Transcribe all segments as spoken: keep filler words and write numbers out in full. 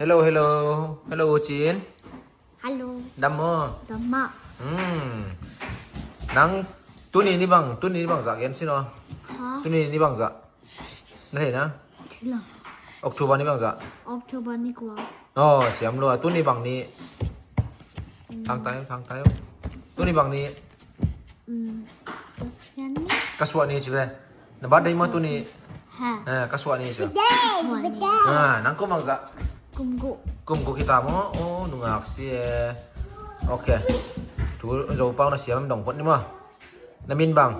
Hello, hello. Hello, Cin. Hello. Dam maw? Dam maw? Hmm. Nang tuni ni bang, tuni ni bang zah gen sin aw. Ha? Tuni ni bang zah. Na thei na? Thei lo. October ni bang zah. October ni kua. Oh, siam lua. Tuni bang ni. Hmm. Thang tayo, thang tayo. Tuni bang ni. Hmm. Ka suah ni. Ka suah ni ci ve. Na birthday maw tuni? Ha. Eh, ka suah ni ci. Today is the day. Ah, nang kum bang zah. Kum guk. Kum guk hi ta maw? Oh, nungak si e. Ok. Tu Zopau na siam dong phot ni maw. Na min bang?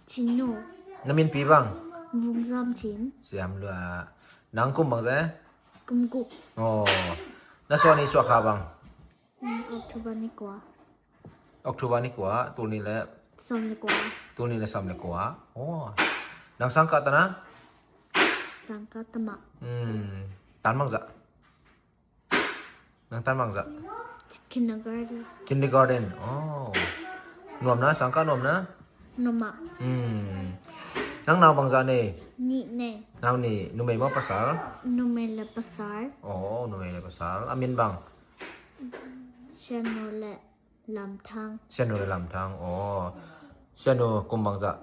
Cin Nu. Na minpi bang? Vung Zam Cin. Siam lua. Nang kum bang zah e? Kum guk. Oh. Na suah ni suah kha bang? Hmm, October ni kua. October ni kua, tul nih le. Sawm le kua. Tul nih le sawm le kua. Oh. Nang sang kah ta na? Sang kah ta mah. Hmm. Tan bang zah. Nang tan bang zah. Kindergarten. Kindergarten. Oh. Nuam na, sang kah nuam na? Nuam ah. Hmm. Nang nau bang zah nei? Nih nei. Nau nih, numei maw pasal? Numei le pasal. Oh, numei le pasal. A min bang? Sianu le Lamthang. Sianu le Lamthang. Oh. Sianu kum bang zah?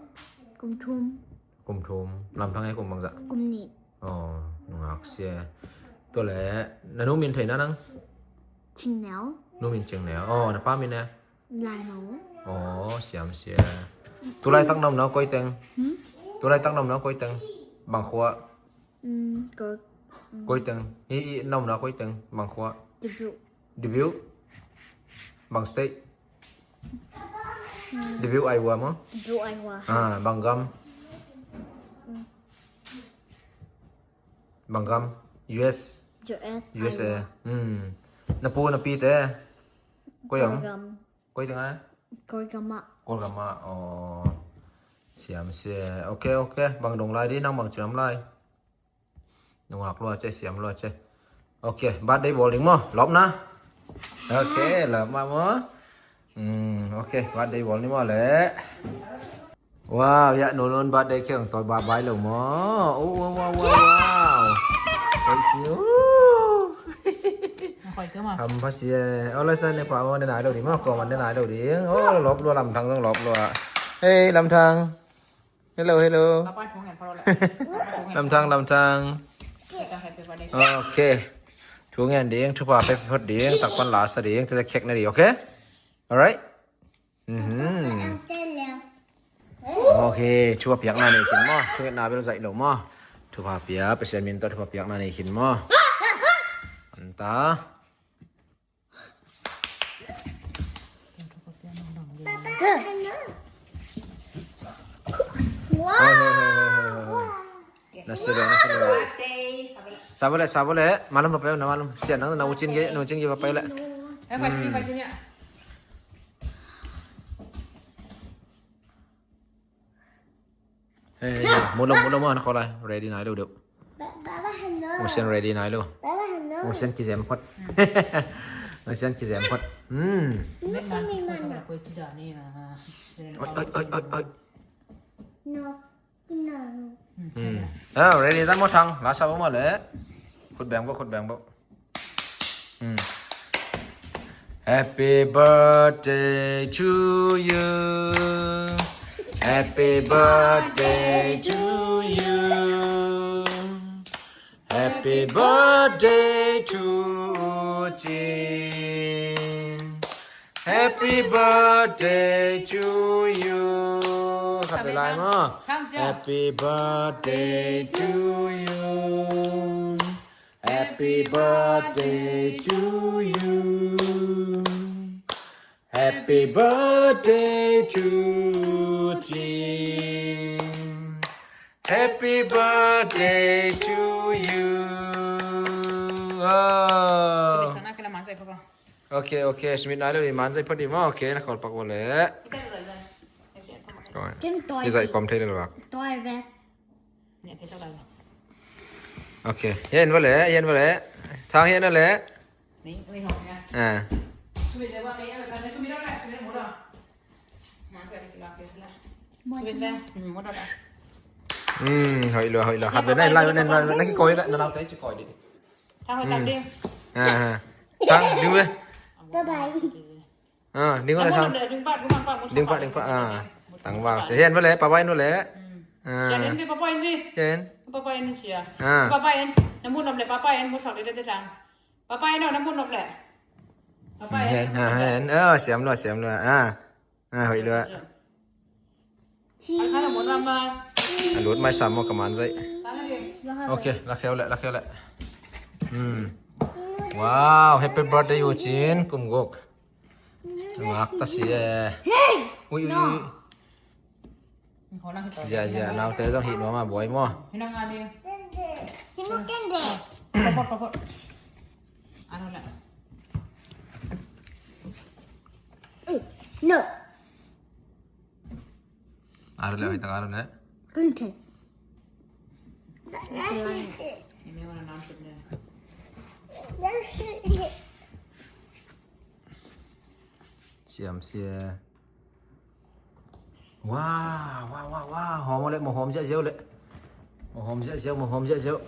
Kum thum. Kum thum. Lamthang e kum bang zah? Kum nih. Oh, nungak si e. Tua le, na nu min thei na nang? Cing Neu. Nu min Cing Neu. Oh, na pa min e? Lai Mo. Oh, siam si e. Tulaitak na omna koi teng? Hmm? Tulaitak na omna koi teng? Bang khua? Hmm, koi. Hmm. Koi teng? Hi, hi, na omna koi teng? Bang khua? Dubiu. Dubiu? Bang state? Hmm. Dubiu Iowa maw? Dubiu Iowa. Ah, bang gam? Hmm. Bang gam? U S? U S, U S A. Iowa. Hmm. Na pu na pi te? Koi om? Kawlgam. Koi teng a? Kawlgam ah. Kawlgam ah. Oh. Siam si e. Ok, ok. Bang dong lai di, nang bang ci lam lai? Nungak lua ci e, siam lua ci e. Ok, birthday bawl ding maw? Lawp na? Ok, lawp mah maw? Hmm, ok, birthday bawl ni maw le. Wow, ya nunun birthday cake tawh bye bye lo maw? Oh, wow, wow, wow, wow. Koi si, uh. Kham pha si e. Oh, lai sa ne pa maw, ne nai lo ding maw? Kawm an ne nai lo ding. Oh, lawp lua, Lamthang zong lawp lua. Hey, Lamthang. Hello, hello. Lamthang, Lamthang. Ok. Thu ngen ding, thupha pia phot ding, tak pan la sa ding, tete cake na ding, ok? Alright? Mhm. Ok, thupha piakna nei khin maw? Thu ngetna bel zaih lo maw? Thupha pia, Pasian min tawh thupha piakna nei khin maw? Anta. Hoi, hoi, hoi, hoi, hoi, hoi. Na sebe, na sebe. Sabo le, sabo le. Malam papayo, na malam. Sian nang, na ucin ge, na ucin ge papayo le. Hmm. Hey, hey, hey. Mulo, mulo, mulo, na kolai. Ready nai lo deuh. Ba-, Baba, hello. Usian ready nai lo. Baba, hello. Usian kizem phot. Usian kizem phot. Hmm. Oi, oi, oi, oi, oi. No, no. Hmm. Ah, ready, tan maw Thang. La sa bo maw le. Khut beng bo, khut beng bo. Hmm. Happy birthday to you. Happy birthday to you. Happy birthday to Cin. Happy birthday to you. Khat vei lai maw. Happy birthday to you. Happy birthday to you. Happy birthday to Cin. Happy birthday to you. Oh. Ok, ok. Sumit nai lo ding, man zaih phot ding maw. Ok, na khawl pak bo le. Ken toi. Hi zaih kawm thei le lak. Toi ve. Ok, hian va le, hian va le. Thang hian va le. Ah. Hmm, hoih lua, hoih lua. Khat ve na, lai ve na, na kikawi le, na naute kikawi dih. Thang hoih tak ding. Ah, Thang, ding ve. Bye bye. Ah, ding hoih le Thang. Ding pah, ding pah, ding pah, ding pah. Ah, Thang vang se hen ve le, papa in ve le. Ah. Sia den ve, papa in ve. Sia den. Papa in sia. Ah. Papa in. Na mun om le papa in musak le de Thang. Papa in na mun om le. Papa in. Hen, ah, hen. Ah, siam lua, siam lua. Ah. Ah, hoih lua. A lut mai sam maw ka man zaih. Ok, la kheu leh, la kheu leh. Hmm. Wow, happy birthday U Cin, kum guk. Ngak ta si e. Ui, ui, ui. Zia, zia, naute zong hih nuam a buai maw. Hih nang a ding. Hih nang ken de. Pop, pop, pop, pop. Ano la. No. Aro le, hoih tak aro le. Kunte. Siam sia. Wow, wow, wow, wow. Hawm le, mo hawm ziahziau le. Mo hawm ziahziau, mo hawm ziahziau.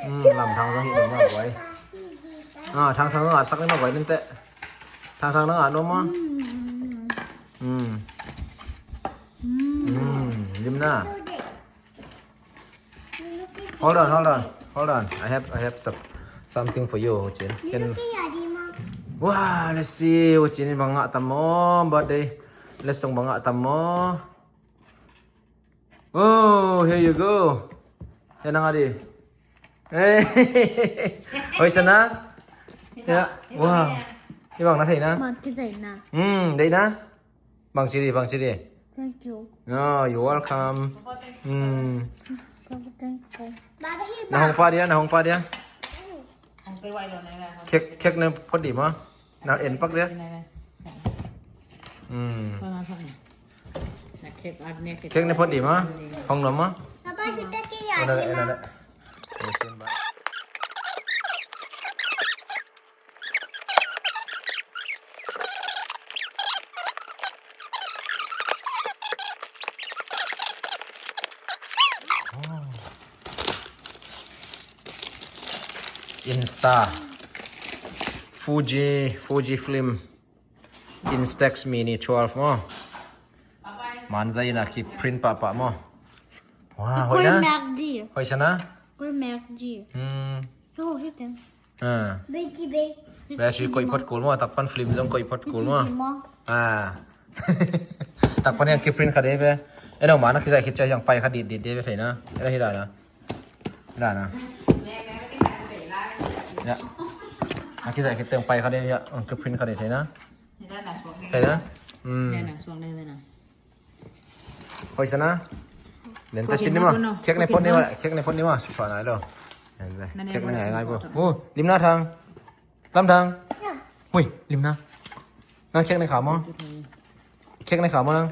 Hmm, lam Thang zong hih ding mah guai. Ah, Thang Thang zong a sak ni mah guai nin teh. Thang Thang nang a nuam mah. Hmm. Hmm, lim na. Hold on, hold on, hold on. I have, I have some, something for you, Cin. Can. Wow, let's see, Cin bang ngah tam maw, birthday. Let's song bang ngah tam maw. Oh, here you go. Hih nang a ding. Hey. Hoih sa na? Ya. Wow. Hih bang na thei na? Mat ka zai na. Hmm, dei na? Bang ci ding, bang ci ding. Thank you. No, you're welcome. Hmm. Thank you. Na hong pah ding a, na hong pah ding a. Kek, kek na phot ding maw. Na en pak dia. Hmm. Kek ne phot ding maw. Hong nuam maw. Papa, kita kaya di ma. Insta. Fuji, Fujifilm. Instax Mini twelve maw. Man zaih in a ki print pahpah maw. Wow, hoih na? Hoih sa na? Koi mek di. Hmm. Oh, hih teng. Ah. Battery koih phot kul maw, tak pan film zong koih phot kul maw. Ah. Tak pan hiang ki print kha dei ve. Eno ma na ki zaih khit ciang hiang pai kha dit dit dei ve thei na. Eno hi la na. Hi la na. Ya. Na ki zaih khit ciang pai kha dei ya. Ki print kha dei thei na. Thei na. Hmm. Hoih sa na. Len ta sin ni maw. Kek ne phot ni maw. Kek ne phot ni maw. Si pha nai lo. Kek ne ngai ngai bo. Oh, lim na Thang. Lam Thang. Hui, lim na. Nang kek ne kha maw. Kek ne kha maw nang.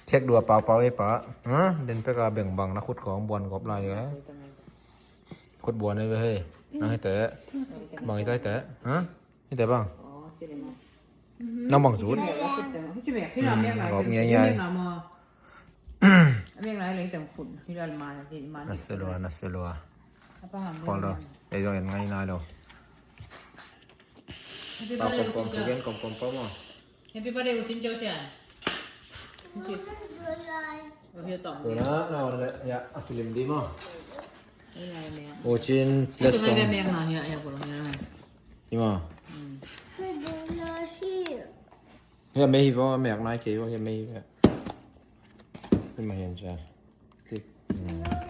Kek dua pau pau e pa. Ha? Den pek a beng bang na khut kong buan gop lai le. Khut buan e ve hei. Nang hei te. Bang hei te. Ha? Hih te bang. Nang bang zut. Gawp ngiai ngiai. Na se lua, na se lua. Paul lo. Ei zong en ngai nai lo. Pau kom kom, kugen kom kom pau maw. Happy birthday, Utin Joe Sian. Tuna, na wan le, ya, a film di maw. Ucin, let's song. Ima. Hiah mei hi vaw, mek nai kei vaw, hiah mei hi vaw. Ima hian cia. Klik.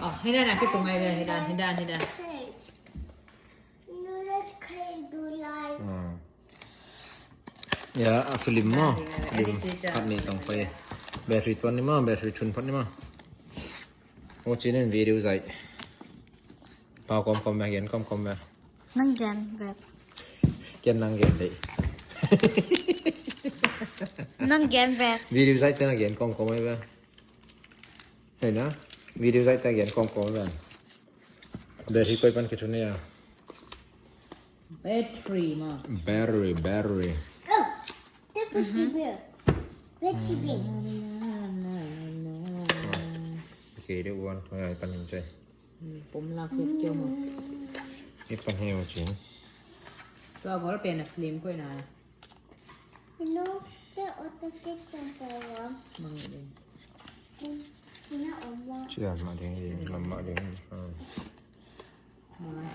Oh, hidan a kitung ngai ve, hidan, hidan, hidan. Ya, a film maw. Film khat ni tong pai. Battery tuan ni maw, battery thun phot ni maw. Ucin in video zaih. Pau kom kom ve, gen kom kom ve. Nang gen ve. Ken nang gen dei. Nang gen ve. Video zaih te na gen kom kom ve. Hei na. Video zaih te gen kom kom ve. Battery koi pan kithu ni a. Battery ma. Battery, battery. Oh, that was the bear. Let's see bear. Kei deuh uan, ngai pan hing cai. Hmm, pom lak hiat keu maw. I pan hei maw cin. Tua gol pen a film koih na. Ino, te oto ke cang kaya. Mang ding. Ina oma. Cia ma ding, lam ma ding. Hmm. Mang.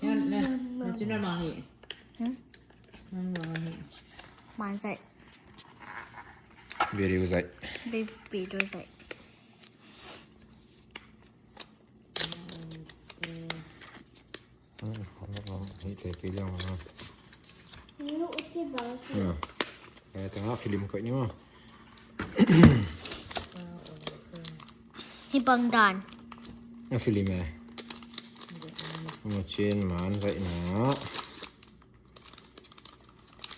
Yan, ne, ne, cina mang hi. Hmm? Mang mang hi. Mang zai. Video zai. Bi-, video zai. Hei, te kei liang ma. Ni uci bang ki. Ya. Eh, tengah film koih ni ma. Hi bang dan. Nga film eh. Nga cin man zai na.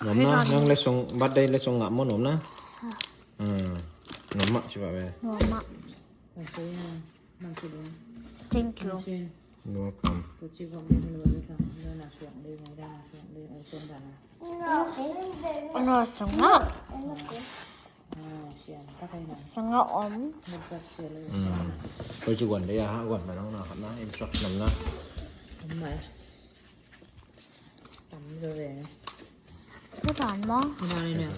Nuam na, nang lesson, birthday lesson ngah maw nuam na? Hmm. Nuam mah ci bang ve. Nuam mah. Thank you. Nuam kam. Ano, sanga. Sanga om. Hmm. Koi ci guan de ya, ha, guan na nang na, na, instruction na. Tam zo ve. Ko tan maw? Nang ni na.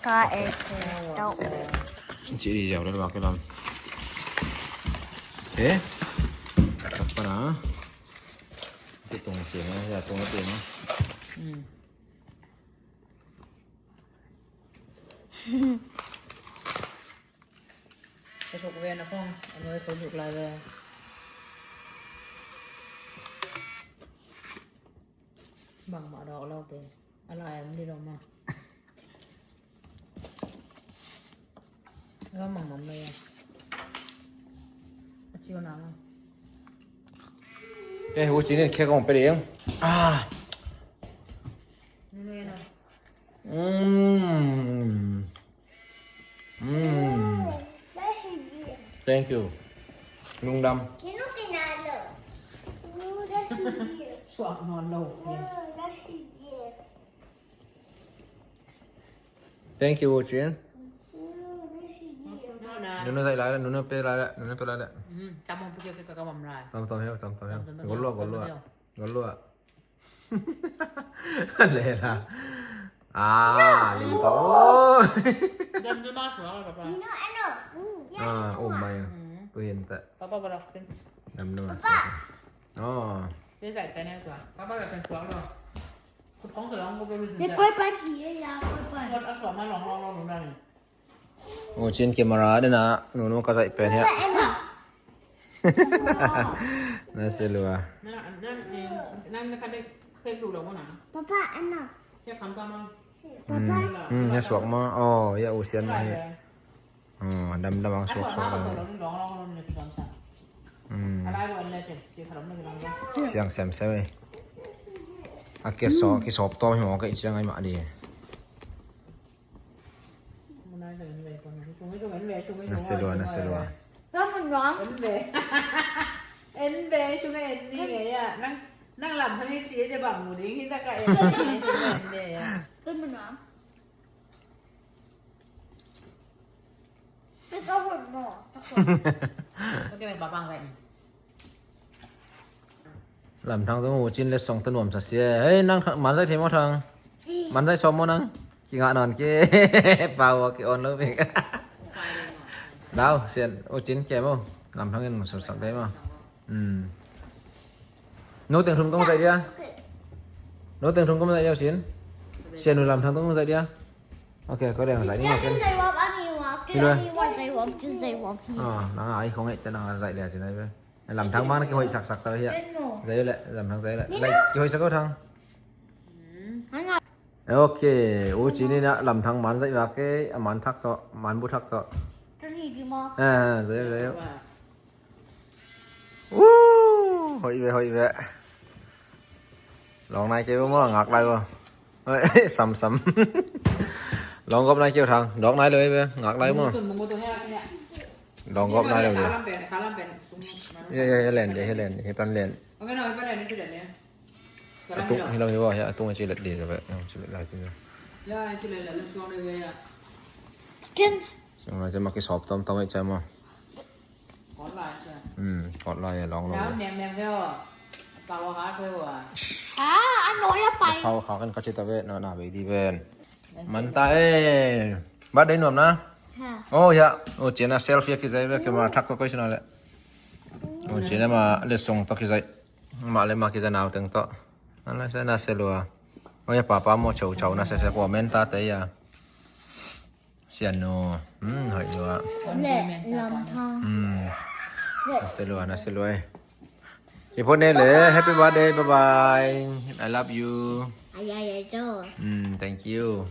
Ka e ke tau. Ci di jau dal bak lam. Eh? Apa na? Itu tong sini, ya tong sini. Hmm. Ka thuk ve na khong, a nuai khong thuk lai ve. Bangmah dawk lo pe. A lai om dih lo ma. Lo mang mang lo ya. A ciu na ma. Eh, hu cinin khek kong pe ding. Ah. Nunu ya na. Mm. Mm. Thank you. Lungdam. Suak nawn lo. Thank you, Cin. Nunu zai lai la, nunu pe lai la, nunu pe lai la. Tam tam hiau, tam tam hiau. Gol lua, gol lua. Gol lua. Lela. Ah, limpa. Oi. Dam dam ah, papa. Ah, um mai. Tu hin ta. Papa balak pin. Dam dam ah. Oh. Papa balak pin suak lo. Kut kong suak lo, kut kong suak. Koi pan hi ya, koi pan. Kut a suak ma long long long long. Oh, Cin camera dena, nunu ka zaih pen hiah. Na se lua. Papa, ano? Papa. Hmm, ya suak ma. Oh, ya usian ma hi. Oh, dam dam ang suak suak dam. Hmm. Siang sem sem eh. A kia so, ki sop to hi mo ka i siang ai ma di. Na se lua, na se lua. Ka mun nuam. En ve. En ve, sunga en ni ngai a. Nang, nang lam thang i ci e bang mu ding hi ta ka en ni, en ve a. Ka mun nuam. Ka mun nuam. Ka mun nuam. Lam Thang tung uh cin letsong ta nuam sa sia. Hei, nang man zai thei maw Thang? Man zai sawm maw nang? Ki ngah nawn ke. Pau a ki on lo pek. Dau sian uh cin ke maw? Lam Thang in sawm sak dai maw? Hmm. No teng thum kong zai dia. No teng thum kong zai dia uh cin. Sian uh Lam Thang tung kong zai dia. Ok, ko deng zai ni maw ken. Hi lo. Ah, nang ai kong ai te nang zai dia cin ai be. Lam Thang bang na kihoih saksak tau hiah. Zai uh leh, Lam Thang zai uh leh. Lai kihoih sak uh Thang. Ok, u cin in ah Lam Thang man zaih vak kei, a man thak tawh, man bu thak tawh. Eh, zai uh, zai uh. Uh, hoih ve, hoih ve. Lawng nai kei uh maw, ngak lai uh. Sam, sam. Dawng gawp nai kei uh Thang. Dawng nai lo ei ve. Ngak lai maw. Dawng gawp nai lo ei ve. Ye ye ye, len de, ye len de, ye pan len. A tung hi lo hi ve, a tung a ci let de ve. Ci let lai ti. Ken. Sing lai ci ma ki sawp tom tom ei ci maw. Hmm, kawt lai a lawng lo. Ha, a nuai a pai. Pau kha kan ka ci ta ve, na na ve di ven. Man ta e. Ba dei nuam na. Oh ya. Oh, cina selfie ki zai ve, camera thak ko koi sina le. Oh, cina ma le song to ki zai. Ma le ma ki zai nau teng to. Ala sa na se lua. Oh ya, papa mo chau chau na se se ko men ta te ya. Sian no. Hmm, hoi lua. Ne, lam thang. Hmm. Na se lua, na se lua. Ipo ne le, happy birthday, bye bye. I love you. Ay ay ay jo. Hmm, thank you.